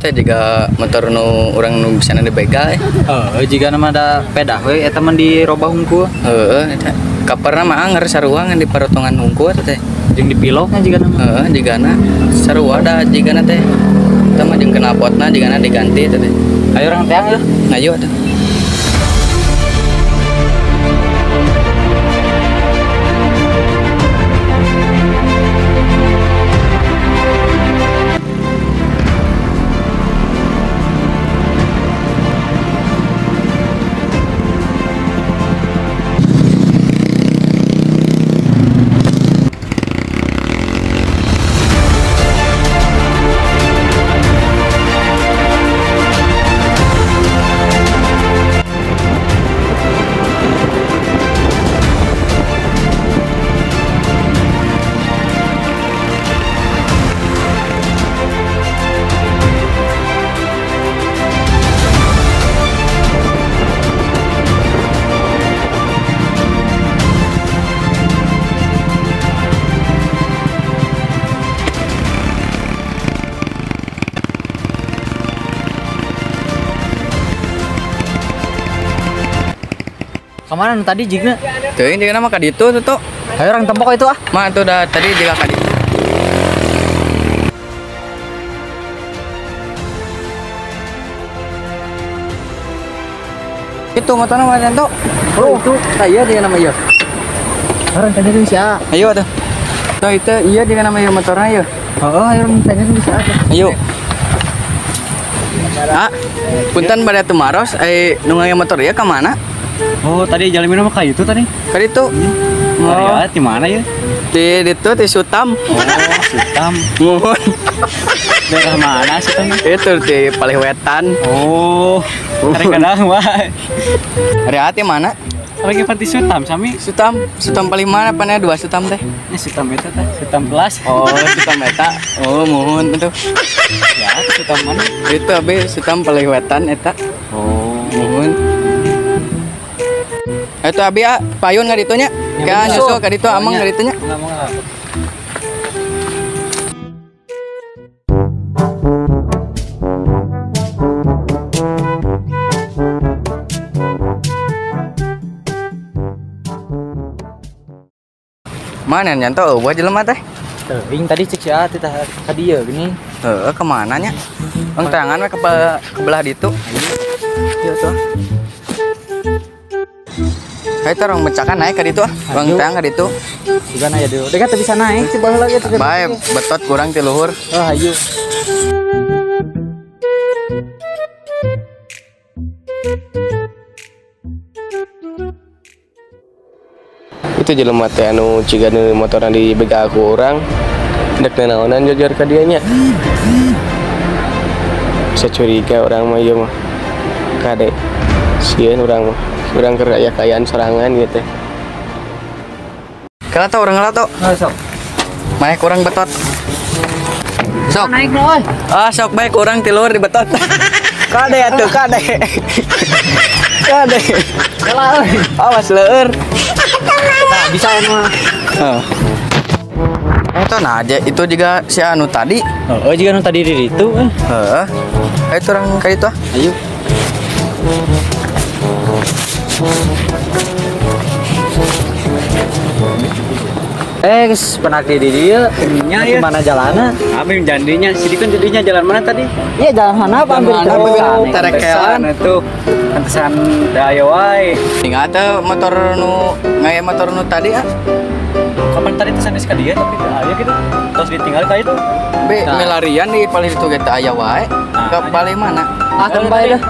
teh jiga motor nu urang nu bisa dibegal. Heeh, jiga nama da pedah we eta mah dirobah hungkul. Heeh, eta kaparna mah anger sarua ngan diparotongan hungkul eta teh. Jeung dipilokna jigana mah. Heeh, jigana sarua da jigana teh. Eta mah jeung knalpotna jigana diganti eta teh. Ayo urang teang yeuh. Ayo atuh. Kemana nu tadi jigna? Teuing jigna mah ka ditu tuh. Ayo urang tempok itu ah. Mah tuh dah tadi jiga ka ditu. Itu motorna mah tuh. Oh, itu tah ieu jigna mah ieu. Urang tanya deui si A. Ayo atuh. Tuh itu ieu jigna mah ieu motorna ieu. Heeh, ayo urang tanya deui si A. Ayo. Ah, punten bade tumaros ai nu ngaya motor ieu ka mana? Oh, tadi jalan minum kayak itu tadi. Kali itu. Oh, ya, di mana ya? Di itu di Sutam. Oh, Sutam. Muhun. Daerah mana Sutam? Itu di Paliwetan. Oh, kadang-kadang wae. Hari mana? Lagi panti Sutam sami. Sutam, Sutam paling mana pannya dua Sutam teh? Ini Sutam eta teh, Sutam plus. Oh, Sutam eta. Oh, muhun itu. Ya, Sutam mana? Itu abi Sutam Paliwetan eta. Oh, muhun. Itu abi ah, payun ka ditu nya. Ka nyusul ka ditu amang ka ditu nya. Mana nyanto eueuh jelema teh? Teuing tadi cek si A teh ka dieu geuning. Heeh, ka mana nya? Eng tangan we ke belah ditu. Ieu tuh. Ayo tuh orang becakan naik ke ditu ah. Bang teang ke ditu. Juga aya deui. Dekat teu bisa naik si baheula ge teh. Bae, betot kurang ti luhur. Oh, hayu. Itu jelema teh anu ciga nu motorna dibegal ku urang. Dek naonan jujur ka dieu nya. Bisa curiga urang mah ieu mah. Kade sieun urang mah. Urang keur aya kaayaan sorangan gitu. Kala tuh urang ngala tuh. Oh, sok. Maneh kurang betot. Sok. Naik euy. Ah, sok bae kurang ti luhur dibetot. Kade atuh, kade. Kade. Kala euy. Awas leueur. Nah, bisa mah. Heeh. Eta nah aja itu juga si anu tadi. Heeh, juga anu tadi di ditu. Heeh. Ayo urang ka ditu ah. Ayo. Guys, pernah di dieu nya ya. Mana jalanna? Abi jandinya, sini kan jadinya jalan mana tadi? Iya, jalan mana apa ambil tarekelan itu. Pantesan da aya wae. Tinggal teh motor nu ngaya motor nu tadi ah. Kapan tadi teh sanes ka dieu tapi teu aya gitu. Terus ditinggal ka itu. Be melarian di paling itu ge teu aya wae. Ke paling mana? Ah, keun bae dah.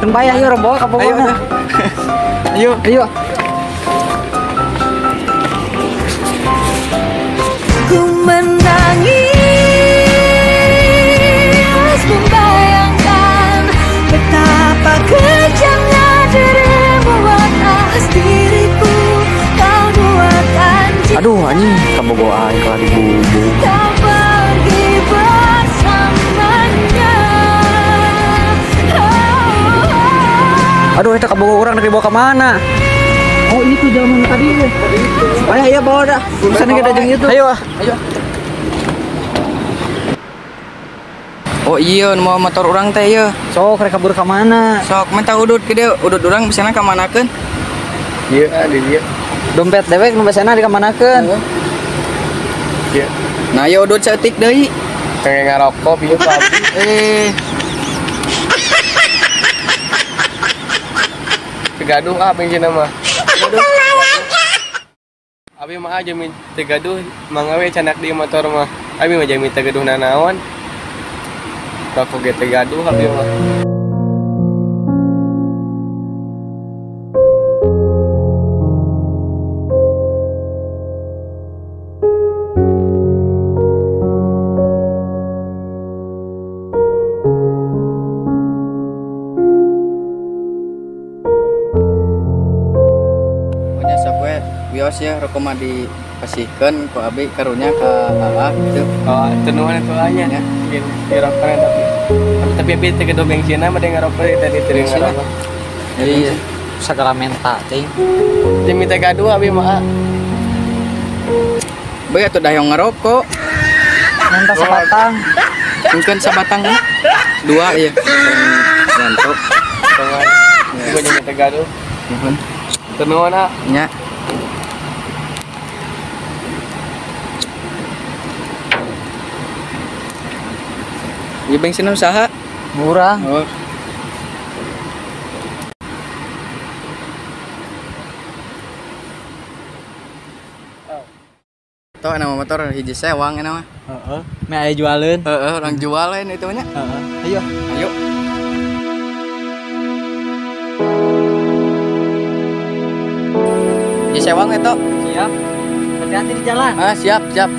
Keun bae ayo urang bawa ka pokona. Ayo. Ayo. Ku menangis membayangkan betapa kejamnya dirimu atas diriku. Kau buat anjing. Aduh anjing, kabogo aing kalah dibubung. Kau pergi bersamanya. Aduh, eta kabogo urang rek dibawa ka mana? Oh, ini tuh jalan tadi ya. Ayo, ayo bawa dah. Urusan kita jeung itu. Ayo ah. Ayo. Oh iya, mau motor urang teh ieu. Sok rek kabur ka mana? Sok minta udut ke dieu, udut urang bisana ka manakeun? Ieu ah di dieu. Dompet dewek nu basana dikamanakeun? Ieu. Nah, ieu udut saeutik deui. Pengen ngarokok ieu ku abi. Eh, Tegaduh ah bensin mah. Abi mah jamin tegaduh mangga we canak di motor mah. Abi mah jamin tegaduh nanaon. Rokok ge tegaduh abi mah. Pokoknya sok we wios ya rokok mah dipasihkeun ku abi karunya ka AA gitu. Oh, teu nuhun atuh nya. Ya. Dirokokna tapi abi tegaduh bensinna mah ngarokok tadi teu ngarokok. Iya, sagala menta teh. Jamin tegaduh abi mah. Bae atuh dah yang ngerokok. Menta sabatang. Mungkin sabatang dua ya. Ngantuk. Gua jamin tegaduh. Nuhun. Teu nuhun ah. Nya. Ieu bensin usaha Murah. Oh. Tuh nama motor hiji sewang ini mah. Heeh. Meh aya jualeun. Heeh, orang jualeun itu nya. Heeh. Ayo. Ayo. Hiji sewang itu. Siap. Hati-hati di jalan. Ah, siap, siap.